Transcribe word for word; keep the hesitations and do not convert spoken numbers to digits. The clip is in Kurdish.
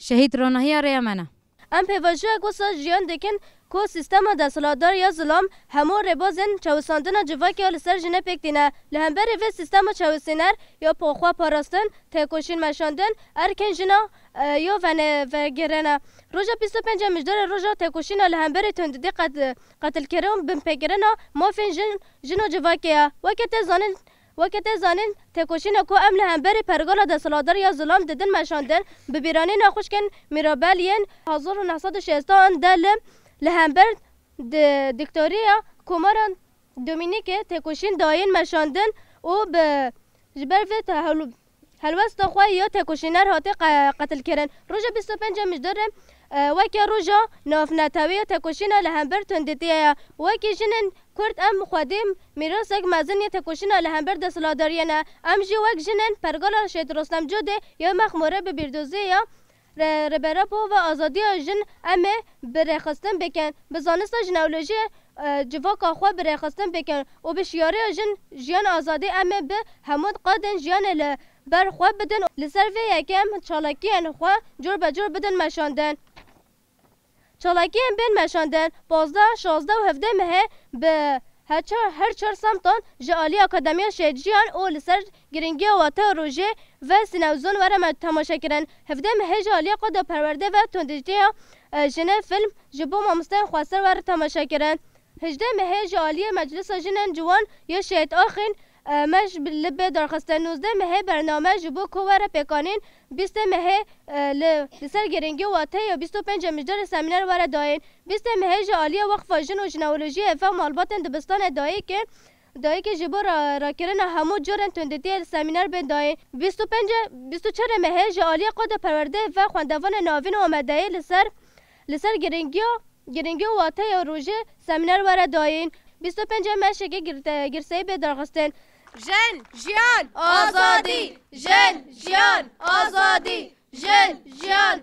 Şehîd ronahiya rêya me ne. Em pêvajoyek wisa jiyan dikin ku sîstema desthilatdar ya zilam hemû rêbazên çewisandina civakê ya li ser jinê pêk tîne. Li hemberî vê sîstema çewisîner ya xwe parastin, têkoşîn meşandin, erkên jina, e, ya vene-, vegirêne. Roja bîst û pêncê Mijdarê roja têkoşîna li hemberî tundîtî qet-, qetilkirin û binpêkirina mafên jin, jin û civakê ye. Weke tê zanîn, weke tê zanîn, têkoşîna ku em li hemberî pergala desthilatdar ya zilam didin meşandin, bi bîranîna xwişkên Mîrabel yên hezar û neh sed û şêstan de li, li hember di-, dîktoriya Komara Domînîkê têkoşîn dayîn meşandin û bi, ji ber vê te-, hewl-, helwesta xwe ya têkoşîner hate qe-, qetilkirin. Roja bîst û pêncê Mijdarê, e, weke roja navnetewî ya têkoşîna li hember tundîtiyê ye. Wekî jinên Kurd em xwedî mîrasek mezin yê têkoşîna li hember desthilatdariyê ne. Em jî wek jinên pergala Şehîd Rostem Codê ya Mexmûrê bi bîrdozî ya re-, Rêber Apo ve azadiya jin em ê bi rêxistin bikin. Bi zanista jineolojiyê, e, civaka xwe bi rêxistin bikin û bi şiyariya jin, jiyan, azadî em ê bi hemû qadên jiyanê li ber xwe bidin. Li ser vê yekê em çalakiyên xwe cor be cor bidin meşandin. Çalakiyên bên meşandin, pazdeh, şazdeh û hevdeh mehê bi her çar, her çar semtan ji alî Akademiya Şehîd Jiyan û li ser girîngiya wateya rojê ve sînewzon were me temaşe kirin. Hevdeh mehê ji alî Qada Perwerdê ve tundîtiya, e, jinê, fîlm ji bo mamosteyên xweser were temaşe kirin. Hejdeh mehê ji alî Meclisa Jinên Ciwan ya Şehîd Axîn, e, me ji li bê darxistin. Nûzdeh mehê bername ji bo ku were pêkanîn, bîstê mehê, e, li, li ser girîngiya wateya bîst û pêncê Mijdarê semîner were dayîn. Bîstê mehê ji alî Weqfa Jin û Jineolojiyê ve malbatên dibistanê dayikê, dayikê ji bo ra-, rakirina hemû curên tundîtiyê li semîner bên dayîn. Bîst û pêncê, bîst û çarê mehê ji alî Qada Perwerdê ve xwendevanê navîn û amadeyî li ser, li ser girîngiya, girîngiya wateya rojê semîner were dayîn. Bîst û pêncê meşekê gir-, girseyî bê darxistin. Jin, jiyan, azadî! Jin, jiyan, azadî! Jin, jiyan,